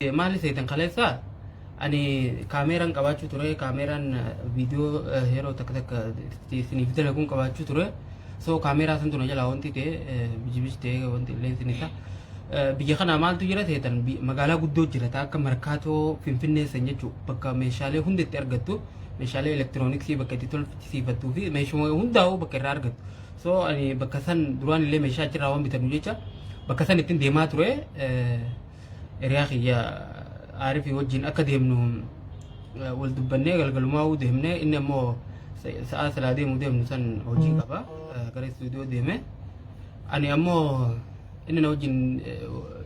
Maali seetan kaleessa ani kaameeraan qabaachuu ture, kaameeraan viidiyoo yeroo takka takka isiniif dalaguun qabaachuu ture. So kaameeraa santu na jalaa wanti ta'e bijibij ta'e wanti leensin isaa. Biyya kana maaltu jira seetan? Magaalaa guddoo jira ta'a akka Markaatoo Finfinnee san jechuudha, bakka meeshaalee hunda itti argattu, meeshaalee elektirooniksii bakka itti tolchisiifattuu fi meeshuma hundaa'uu bakka irraa argattu. So ani bakka san duraan illee meeshaa achirraa waan bitannu jecha bakka san ittiin deemaa ture. Hiriyaa kiyya Aarifii wajjin akka deemnu wal dubbannee galgalumaa'uu deemnee, inni ammoo sa'aa silaa deemu deemnu san hojii qaba, gara istuudiyoo deeme. Ani ammoo inni na wajjin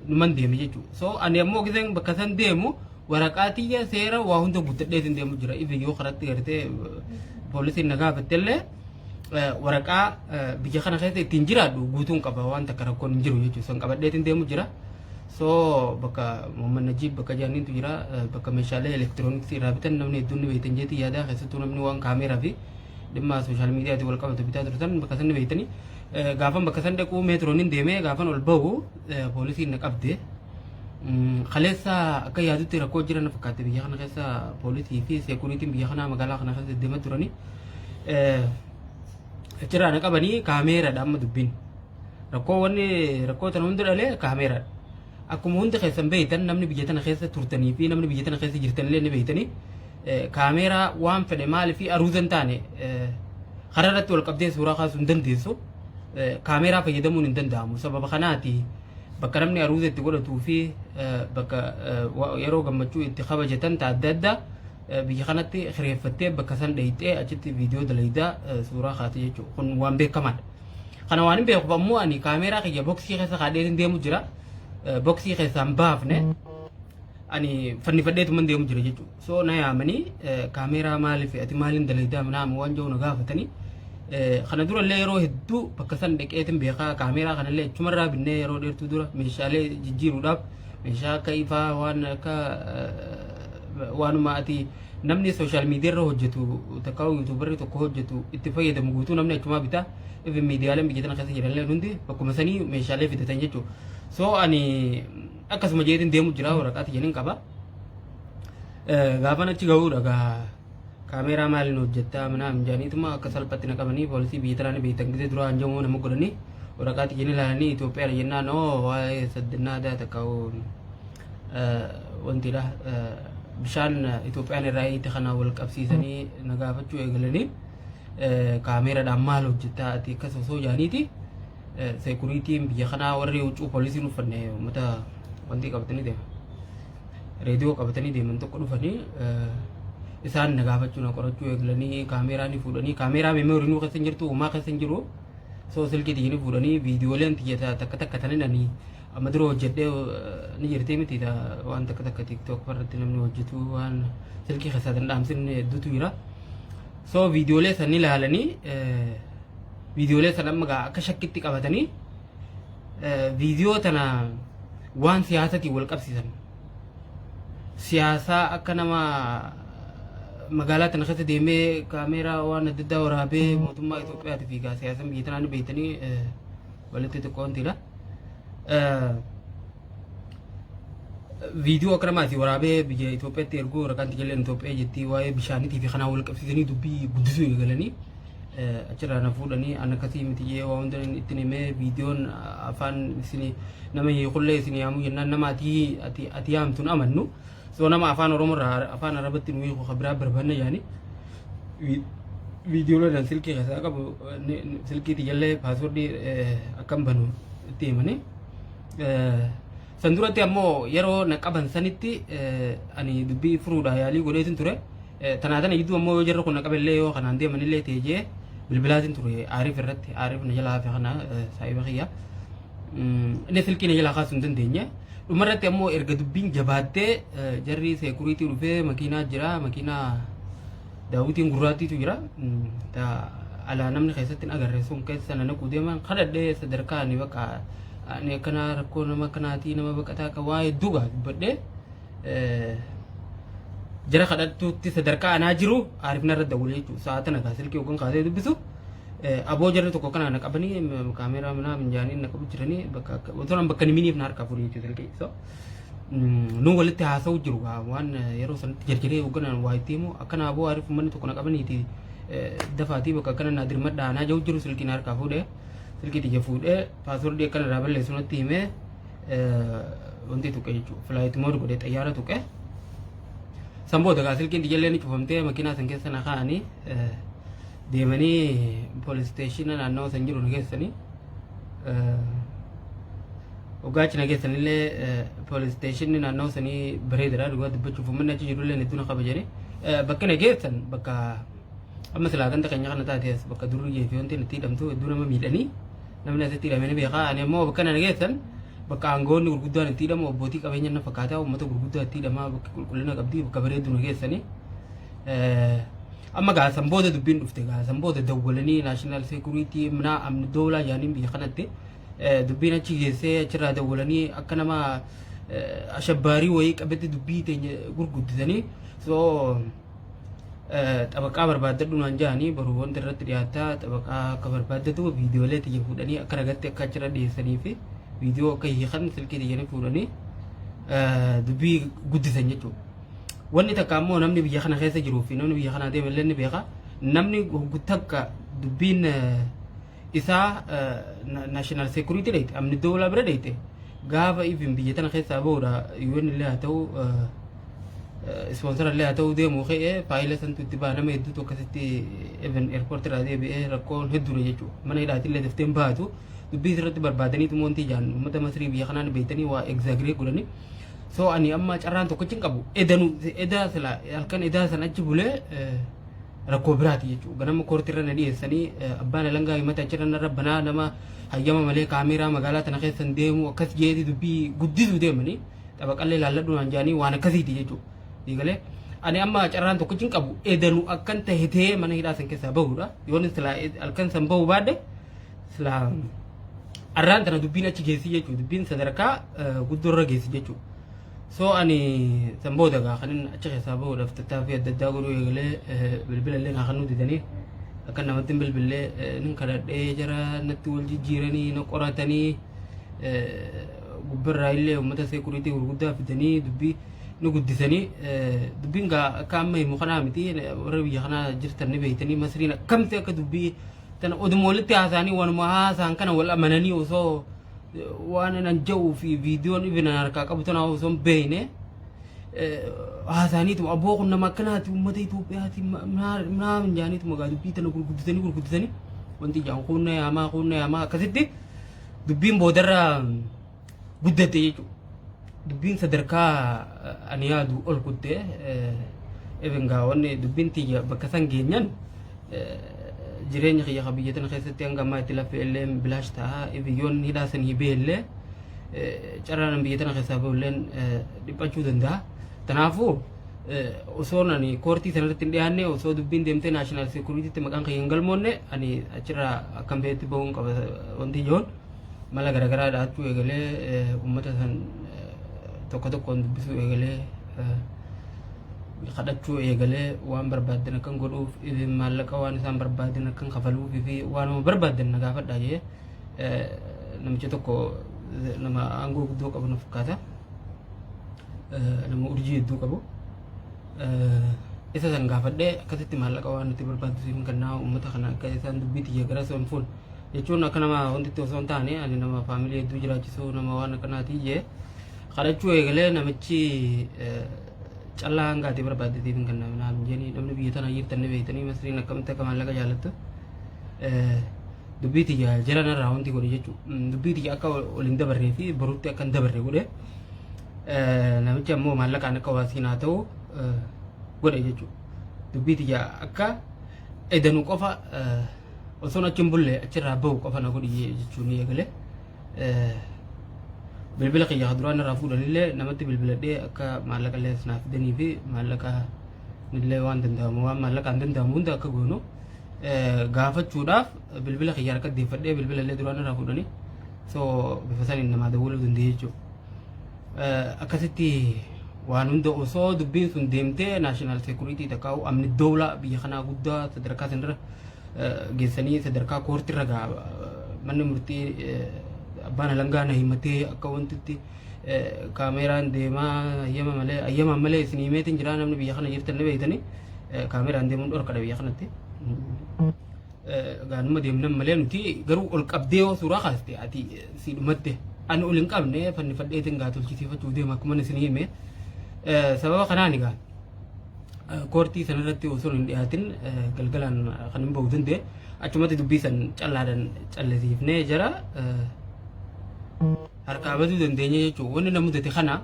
numan deeme jechuudha. So ani ammoo giseen bakka san deemu waraqaa tiyya seera waa hunda guuttadheetiin deemu jira. Ifi yoo karatti gartee poolisiin na gaafattellee waraqaa biyya kana keessa ittiin jiraadhu guutuun qaba, waan takka rakkoon hin jiru jechuudha. San qabadheetiin deemu jira. So bakka Muhammad Najiib bakka jaaniintu jira, bakka meeshaalee elektirooniksii irraa bitan namni hedduun ni beektan jeetii yaada, keessattuu namni waan kaameeraa fi dhimma social miidiyaatiin wal qabatu bitaa turtan bakka san ni beektanii. Gaafan bakka san dhaquu meetroon hin deemee gaafan ol bahu poolisiin na qabde. Kaleessa akka yaadutti rakkoo jira na fakkaate biyya kana keessa, poolisii fi seekuriitiin biyya kanaa magaalaa kana keessa deemaa turanii. Achirraa na qabanii kaameeraadha amma dubbiin. Rakkoo wanni rakkoo tana hunda dhalee kaameeraadha. Akkuma hundi keessan beektan, namni biyya tana keessa turtanii fi namni biyya tana keessa jirtan illee ni beektanii, kaameeraa waan fedhe maali fi aruuza hin taane karaa irratti wal qabdee suuraa kaasuu hin dandeessu. Kaameeraa fayyadamuun hin danda'amu. Sababa kanaati bakka namni aruuza itti godhatuu fi bakka yeroo gammachuu itti kabajatan ta adda addaa biyya kanatti kireeffattee bakka san dhayxee achitti viidiyoo dalaydaa suuraa kaate jechuudha. Kun waan beekamaadha. Kana waan hin beekuuf ammoo ani kaameeraa kiyya boksii keessa kaadheetiin deemu jira. Boksii keessaa hin baafne, ani fannifadheetuman deemu jira jechuudha. So na yaamanii kaameeraa maaliif, ati maaliin dalaydaa naama waan jiru na gaafatanii. Kana durallee yeroo hedduu bakka san dhaqeetiin beekaa, kaameeraa kanallee achumarraa binnee yeroo dheertuu dura meeshaalee jijjiiruudhaaf, meeshaa akka ifaa, waan akka waanuma ati namni social media irra hojjetu takka YouTuberri tokko hojjetu itti fayyadamu guutuu namni achumaa bitaa. Even miidiyaaleen biyya tana keessa jiranillee hundi bakkuma sanii meeshaalee fidatan jechuudha. So ani akkasuma jeetiin deemu jira, waraqaa tiyya nin qaba. Gaafan achi gahuudha gaa kaameeraa maaliin hojjettaa manaa mijaaniituma akka salphatti na qabanii. Poolisii biyya tanaa ni beektan, gisee duraa hanjamoo nama godhanii waraqaa tiyya ni ilaalanii Itoophiyaadha jennaan, oo waa'ee saddannaa aadaa takka wantidha, bishaan Itoophiyaan irraa hiite kana wal qabsiisanii na gaafachuu eegalanii, kaameeraadhaan maal hojjettaa ati akkas osoo jaaniiti, seekuriitiin biyya kanaa warri huccuu poolisiin uffanne uummata wanti qabatanii deeman, reediyoo qabatanii deeman tokko dhufanii isaan na gaafachuu na qorachuu eegalanii, kaameeraa ni fuudhanii, kaameeraa meemoorii nuu keessa hin jirtu, uumaa keessa hin jiru. So silkii tiyya ni fuudhanii, viidiyooleen tiyya takka takka tanin ani amma dura hojjedhee ni jirti miti, waan takka takka TikTok irratti namni hojjetu waan silkii keessaa tan dhaamsin hedduutu jira. So viidiyoolee san ilaalanii, viidiyoolee san amma gaa akka shakkitti qabatanii, viidiyoo tana waan siyaasatiin wal qabsiisan. Siyaasaa akka nama magaalaa tana keessa deemee kaameeraa waan adda addaa waraabee mootummaa Itoophiyaatii fi gaa siyaasaan biyya tanaa ni beektanii, walitti xiqqoo wantiidha. Viidiyoo akka namaati waraabee biyya Itoophiyaatti erguu, waraqaan tijalleen Itoophiyaa jetti, waa'ee bishaaniitii fi kanaa wal qabsiisanii dubbii guddisuu eegalanii achirraa na fuudhanii. An akkasii miti jee waa hunda ittiin himee, viidiyoon afaan isin nama hiikullee isin yaamuu jennaan, nama ati ati ati yaamtuun amannu, so nama afaan Oromoo irraa afaan Arabatti nu hiiku kan biraa barbaanna yaani, viidiyooleen silkii keessaa qabu silkii tijallee paaswordii akkam banu itti himanii. San duratti ammoo yeroo na qaban sanitti ani dubbii furuudhaa yaalii godheetin ture. Tanaa tana gidduu ammoo yoo jarri kun na qabellee yoo kanaan deemanillee ta'e jee bilbilaatiin ture Aariif irratti. Aariif na jalaa hafe kana, saahiba kiyya. Inni silkii na jalaa kaasuu hin dandeenye. Dhumarratti ammoo erga dubbiin jabaattee jarri seekuriitii dhufee, makiinaa jira, makiinaa daawwitiin gurraattiitu jira. Ta alaa namni keessatti hin agarre sun keessa na naquu deeman kadhadhee, sadarkaa ani bakka ani akkanaa rakkoo nama akkanaatii nama baqataa akka waa hedduu gaa dubbadhee jara kadhattuutti sadarkaa anaa jiru Aariif narra dawwalee jechuudha. Sa'a tana gaa silkii yookaan kaasee dubbisu, aboo jarri tokko akkanaa na qabanii kaameeraa manaa minjaanii na qabu jiranii, bakka otoo bakka niminiif na harkaa fuudhee jechuudha silkii. So Nu walitti haasa'u jiru waan yeroo sanatti jarjaree hoogganaan waa itti himu akkana aboo ariif uummanni tokko na qabaniiti dafaatii bakka akkana naa dirmadhaa anaa jiru jiru silkiin harkaa fuudhee silkii tiyya fuudhee password akkana irraa balleessu natti himee wanti tuqe jechuudha. Flight mode godhee xayyaara tuqe. San booda gaa silkiin tiyyallee ni cufamtee makiinaa san keessa na kaa'anii deemanii police station naannoo san jiru na geessanii. Waggaa achi na geessanillee police stationni naannoo sanii bareedaadha dhugaa dubbachuuf uummanni achi jirullee hedduu na kabajanii. Bakki na geessan bakka amma silaa ganda keenya kana taate as bakka durriyyee fi wanti itti hidhamtu hedduu nama miidhanii namni asitti hidhame ni beeka. Ani ammoo bakka na geessan bakka aangoonni gurguddaan itti hidhamu abbootii qabeenya na fakkaata uummata gurguddaa itti hidhamaa bakki qulqullina qabdi bakka bareedu na geessanii. Amma gaa san booda dubbiin dhufte gaa san booda dawwalanii national security minaa amni doolaa jaaniin biyya kanatti dubbiin achi geessee achirraa dawwalanii akka nama ashabbaarii wayii qabetti dubbii teenya gurguddisanii so xabaqaa barbaaddadhu naan jedhanii boru wanta irratti dhiyaattaa xabaqaa akka barbaaddatu viidiyoolee tiyya fuudhanii akka ragatti akka achirra dhiyeessanii fi viidiyoo akka hiikan silkii tiyyanii fuudhanii dubbii guddisan jechuudha. Wanni takka ammoo namni biyya kana keessa jiruu fi namni biyya kanaa deeme illee ni beeka. Namni takka dubbiin isaa national security dheeyte amni doolaa bira dheeyte gaafa ifin biyya tana keessaa bahuudha UN illee haa ta'u sponsor illee haa ta'u deemuu ka'ee faayila santu itti ba'a nama hedduutu akkasitti even airport irraa deebi'ee rakkoon hedduudha jechuudha. Mana hidhaati illee daftee hin baatu dubbii irratti barbaadaniitu wanti ijaan uummata Masrii biyya kanaan beektanii waa exaggerate godhanii. So ani amma carraan tokkichi hin qabu. Edanu edaa sila halkan edaa san achi bulee rakkoo biraati jechuudha. Ganama koortii irra na dhiyeessanii abbaan alangaa himata achirra narra banaa nama hayyama malee kaameeraa magaalaa tana keessa hin deemu akkas jeeti dubbii guddisuu deemanii xabaqallee laalladhu naan jedhanii waan akkasiiti jechuudha. Diigalee ani amma carraan tokkichi hin qabu. Edanu akkan tahe ta'ee mana hidhaa san keessaa bahuudha. Yoon sila halkan san bahu baadhe sila arraan tana dubbiin achi geessi jechuudha. Dubbiin sadarkaa guddoo irra geessi jechuudha. So ani san booda gaa kanin achi keessaa bahuudhaaf tattaaffii adda addaa godhuu eegalee bilbila illee naa kennuu didanii akka namatti hin bilbillee nin kadhadhee jara natti wal jijjiiranii na qoratanii gubbarraa illee uummata security gurguddaa fidanii dubbii nu guddisanii dubbiin gaa akka amma himu kanaa miti warra biyya kanaa jirtan ni beektanii Masriin akkamti akka dubbii tana oduma walitti haasa'anii waanuma haasa'an kana wal amananii osoo waan nan ja'uu fi viidiyoon ibina harkaa qabu tana osoo hin beekne haasa'aniitu abboo kun nama akkanaati uummata Itoophiyaati minaamin jaaniitu magaa dubbii tana gurguddisanii gurguddisanii wanti ja'an kunna yaamaa kunna yaamaa akkasitti dubbiin boodarra guddatte jechuudha. Dubbiin sadarkaa ani yaadu ol kutte even gaa wanni dubbiin tiyya bakka san geenyan jireenya kiyya ka biyya tana keessatti hanga ammaa itti laffee illee bilaash ta'a even yoon hidhaa sanii bee illee carraan biyya tana keessaa bahu illeen dhiphachuu danda'a. Kanaafuu osoo ani koortii sanarratti hin dhiyaanne osoo dubbiin deemtee national securitytti maqaan kiyya hin galmoonne ani achirraa akkam fe'etti bahuun qaba wanti ijoon mala garaagaraa dhahachuu eegalee uummata san tokko tokkoon dubbisuu eegalee kadhachuu eegalee waan barbaaddan akkan godhuuf maallaqa waan isaan barbaadan akkan kafaluuf fi waanuma barbaaddan na gaafadhaa jee namicha tokko nama aangoo guddoo qabu na fakkaata. Nama urjii hedduu qabu. Isa san gaafadhee akkasitti maallaqa waan nuti barbaaddu siif hin kennaa uummata kana akka isaan dubbii tiyya gara osoo hin fuun jechuun akka nama wanti itti osoo hin taane ani nama family hedduu jiraachisuu nama waan akkanaati jee kadhachuu eegalee namichi callaa hanga ati barbaadde siif hin kennaa naan jedhanii namni biyya tana jirtan ni beektanii Masriin akkamitti akka maallaqa jaalattu dubbii tiyya jala narraa wanti godhe jechuudha. Dubbii tiyya akka ol hin dabarree fi borutti akka hin dabarre godhe namichi ammoo maallaqaan akka waasiin haa ta'u godhe jechuudha. Dubbii tiyya akka edanu qofa osoon achi hin bulle achirraa bahu qofa na godhi jechuun ni eegale. Bilbila kiyya duraan irraa fuudhanillee namatti bilbiladhee akka maallaqa illee naaf fidanii fi maallaqa illee waan danda'amu waan maallaqaan danda'amu hunda akka goonu gaafachuudhaaf bilbila kiyya harka deeffadhee bilbila illee duraan irraa fuudhanii so bifa saniin namaa dawwaluu danda'e jechuudha. Akkasitti waan hunda osoo dubbiin sun deemtee national security takkaa'u amni dowlaa biyya kanaa guddaa sadarkaa sanirra geessanii sadarkaa koortirra gaa manni murtii abbaan alangaa na himatee akka wantitti Kaameeraan deemaa hayyama malee hayyamaan malee isin himeetiin jira namni biyya kana jirtan ni beektanii kaameeraan deemuun dhorkadha biyya kanatti. Gaanuma deemnan malee nuti garuu ol qabdee yoo suuraa kaaste ati si dhumatte ani ol hin qabne fannifadheetiin gaa tolchisiifachuu deema akkuma isin hime. Sababa kanaan egaa koortii sanarratti osoo hin dhiyaatin galgalaan kan hin bahu danda'e achumatti dubbii san callaadhaan callisiifnee jara harkaa baduu dandeenye jechuudha. Wanni na mudate kana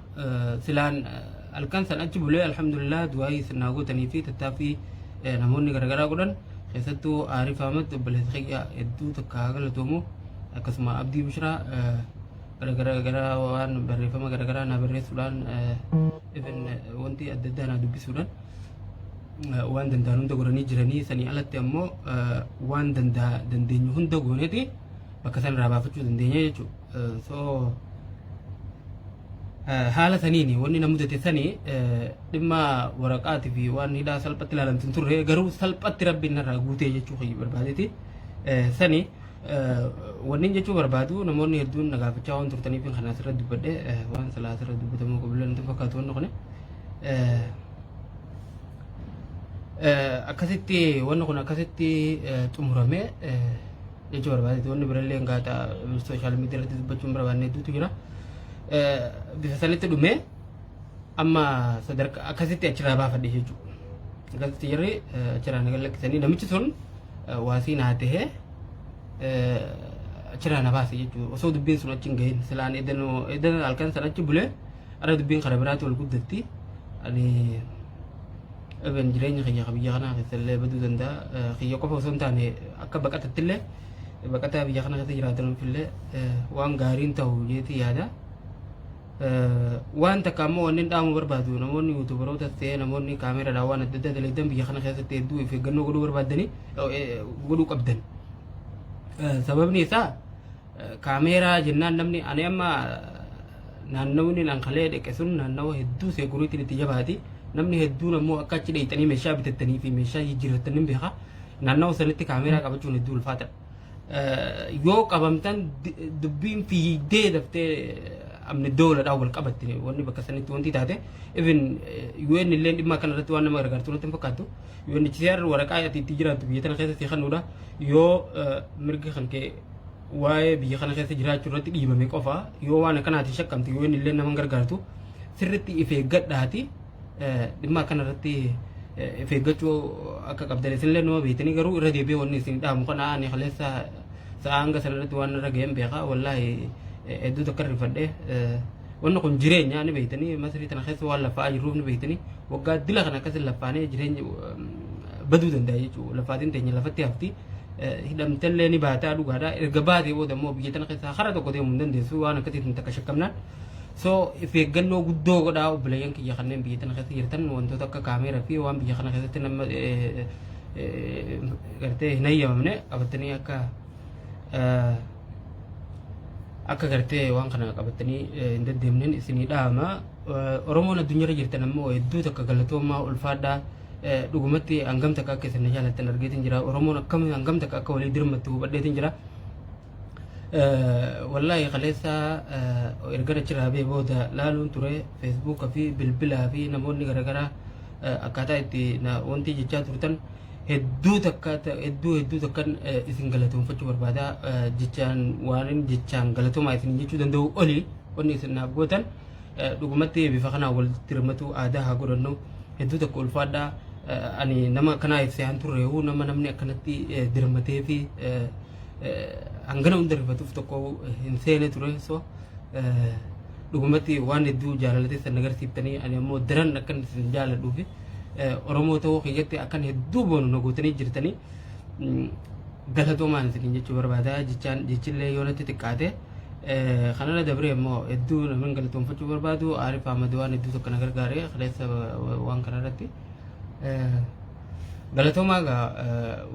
silaan halkan san achi bulee alhamdulillah du'aayii isin naa gootanii fi tattaaffii namoonni garaagaraa godhan keessattuu Aarif Ahmad obboleessa kiyya hedduu takka haa galatoomu akkasuma Abdii Bushraa gara waan barreeffama garaagaraa naa barreessuudhaan even wanti adda addaa naa dubbisuudhaan waan danda'an hunda godhanii jiranii sanii alatti ammoo waan dandeenyu hunda gooneeti bakka san irraa baafachuu dandeenya jechuudha. So haala saniini wanni na mudate sanii dhimma waraqaatii fi waan hidhaa salphatti ilaalamtu hin turre garuu salphatti rabbiin narraa guutee jechuu kiyya barbaadeeti. Sani wanni jechuu barbaadu namoonni hedduun na gaafachaa waan turtaniif kan asirra dubbadhe waan silaa asirra dubbatamuu qabu illee natti fakkaatu wanni kun. Akkasitti wanni kun akkasitti xumurame jechuu barbaadeeti wanni birallee gaata social media irratti dubbachuun barbaanne hedduutu jira. Bifa sanitti dhume amma sadarkaa akkasitti achirraa baafadhe jechuudha. Akkasitti jarri achirraa na lakkisanii namichi sun waasii naa tahee achirraa na baase jechuudha. Osoo dubbiin sun achi hin gahin silaan edan halkan san achi bulee ara dubbiin karaa biraatti ol guddatti. Ani even jireenya kiyya ka biyya kanaa keessa illee baduu danda'a. Kiyya qofa osoo hin taane akka baqatatti illee baqataa biyya kana keessa jiraatanuuf illee waan gaariin ta'u jeetii yaada. Waan takka ammoo wanni dhaamu barbaadu namoonni YouTuberoota ta'ee namoonni kaameeraadhaan waan adda addaa dalagan biyya kana keessatti hedduu of eeggannoo godhuu barbaaddanii godhuu qabdan. Sababni isaa kaameeraa jennaan namni ani amma naannawni ankalee dheqe sun naannawa hedduu seekuriitiin itti jabaati. Namni hedduun ammoo akka achi dheeyxanii meeshaa bitattanii fi meeshaa jijjiirrattan ni beeka. Naannawa sanitti kaameeraa qabachuun hedduu ulfaata. Yoo qabamtan dubbiin fiigdee daftee amni dooladhaan wal qabatti wanni bakka sanitti wanti taate even UN illee dhimma kana irratti waan nama gargaartu natti hin fakkaattu. UNHCR waraqaa ati itti jiraattu biyya tana keessatti kennuudha yoo mirgi kan kee waa'ee biyya kana keessa jiraachuu irratti dhiibame qofa yoo waan akkanaatiin shakkamte UN illee nama hin gargaartu sirritti if eeggadhaati dhimma akkana irratti if eeggachuu akka qabdan isinillee nama beektanii garuu irra deebi'ee wanni isin dhaamu kana ani kaleessa sa'a hanga sana irratti waan irra ga'een beeka wallaahi hedduu takka rifadhe wanni kun jireenya ni beektanii masrii tana keessa waan laffa'aa jirruuf ni beektanii waggaa dila kana akkasin laffaanee jireenya baduu danda'a jechuudha laffaatiin teenya lafatti hafti hidhamtellee ni baataa dhugaadha erga baatee booda immoo biyya tana keessaa kara tokko deemuu hin dandeessu waan akkasiitiin takka shakkamnaan so if eeggannoo guddoo godhaa obboleeyyan kiyya kanneen biyya tana keessa jirtan wantoota akka kaameeraa fi waan biyya kana keessatti nama gartee hin hayyamamne qabatanii akka akka gartee waan kana qabatanii hin deddeemneen isinii dhaama. Oromoon addunyaarra jirtan ammoo hedduu takka galatoomaa ulfaadhaa. Dhugumatti hangam takka akka isin na jaalattan argeetiin jira. Oromoon akkam hangam takka akka walii dirmattu hubadheetiin jira. Wallaahi kaleessa erga achirraa ba'ee booda laaluun ture Facebooka fi bilbilaa fi namoonni garaagaraa akkaataa itti wanti jechaa turtan hedduu takka hedduu hedduu takkan isin galatoomfachuu barbaada jechaan waan jechaan galatoomaa isin jechuu danda'u oli wanni isin naaf gootan dhugumatti bifa kanaan walitti hirmatu aadaa haa godhannu hedduu takka ulfaadhaa ani nama akkanaa ibsee han turreehu nama namni akkanatti dirmatee fi hangana hunda rifatuuf tokko hin seene ture so dhugumatti waan hedduu jaalala teessan agarsiiftanii ani ammoo daran akkan isin jaaladhuu fi Oromoo ta'uu kiyyatti akkan hedduu boonu na gootanii jirtanii galatoomaan isiniin jechuu barbaada jechaan jechillee yoo natti xiqqaate kanarra dabree immoo hedduu namni galatoomfachuu barbaadu Aarif Ahmad waan hedduu tokko na gargaare kaleessa waan kanarratti. Galatoomaa egaa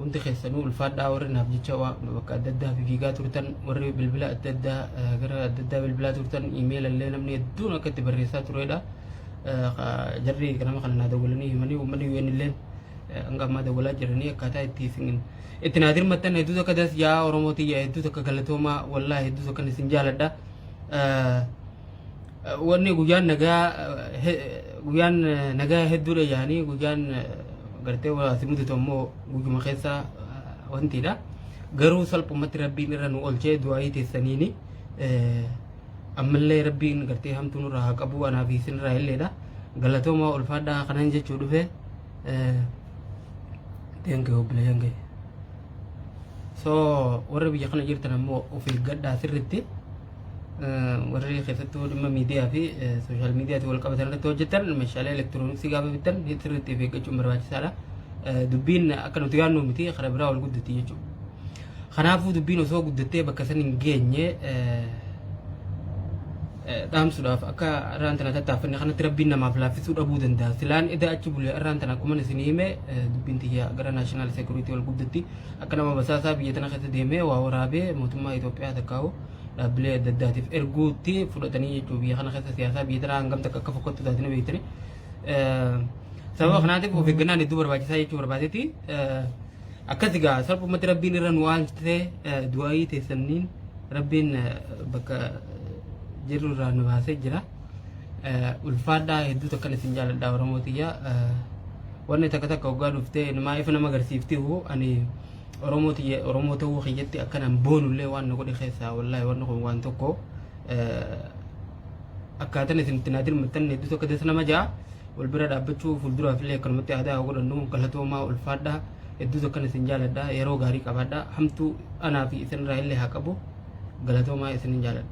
hundi keessanuu ulfaadhaa warri naaf jecha bakka adda addaa fiigaa turtan warri bilbila adda addaa gara adda addaa bilbilaa turtan iimeela illee namni hedduun akka itti barreessaa turedha. Jarri nama kana naa dawwalanii himanii uummanni UN illee hanga ammaa dawwalaa jiranii akkaataa itti isin itti naa dirmattan hedduu takka das yaa Oromoo tiyya hedduu takka galatoomaa wallaahi hedduu takka isin jaaladha. Wanni guyyaan nagaa, guyyaan nagaa hedduudha jedhanii, guyyaan gartee waa si mudatu ammoo guyyuma keessa wantiidha. Garuu salphumatti Rabbiin irra nu olchee du'aayii teessaniini. Ammallee Rabbiin gartee hamtuu nurraa haa qabu, anaa fi isinirraa illeedha. Galatoomaa, ulfaadhaa kanan jechuu dhufe. Thank you, obboleeyyan kee. So warri biyya kana jirtan ammoo of eeggadhaa sirritti. Warri keessattuu dhimma miidiyaa fi social miidiyaatti wal qabatan irratti hojjetan, meeshaalee elektirooniksii gaafa bittan sirriitti of eeggachuun barbaachisaadha. Dubbiin akka nuti yaadnu miti, karaa biraa wal guddatti jechuudha. Kanaafuu dubbiin osoo guddattee bakka san hin geenye dhaamsuudhaaf akka irraan tana tattaaffanne kanatti Rabbiin namaaf laaffisuu dhabuu danda'a. Silaan eda achi bulee irraan tana akkuma isin hime dubbiin tiyya gara national security wal guddatti, akka nama basaasaa biyya tana keessa deemee waa waraabee mootummaa Itoophiyaa takkaa'u dhaabbilee adda addaatiif erguutti fudhatanii jechuudha. Biyya kana keessa siyaasaa biyya tanaa hangam takka akka fokkattu taatanii beektani. Sababa kanaatiif of eeggannaan hedduu barbaachisaa jechuu barbaadeeti. Akkas egaa salphumatti Rabbiin irra nu aalchitee, du'aayii teessaniin Rabbiin bakka jirru irraa nu baasee jira. Ulfaadhaa, hedduu takkan isin jaaladha, Oromoo tiyya. Wanni takka takka hoggaa dhuftee namaa ifa nama agarsiiftihu, ani Oromoo tiyya, Oromoo ta'uu kiyyatti akkanan boonullee waan na godhe keessaa wallaahi wanni kun waan tokko. Akkaataan isin itti naa dirmattan hedduu tokko dasa nama ja'a. Wal bira dhaabbachuu fuulduraaf illee akkanumatti aadaa haa godhannu. Galatoomaa, ulfaadhaa, hedduu tokkan isin jaaladha. Yeroo gaarii qabaadha. Hamtuu anaa fi isinirraa illee haa qabu. Galatoomaa, isinin jaaladha.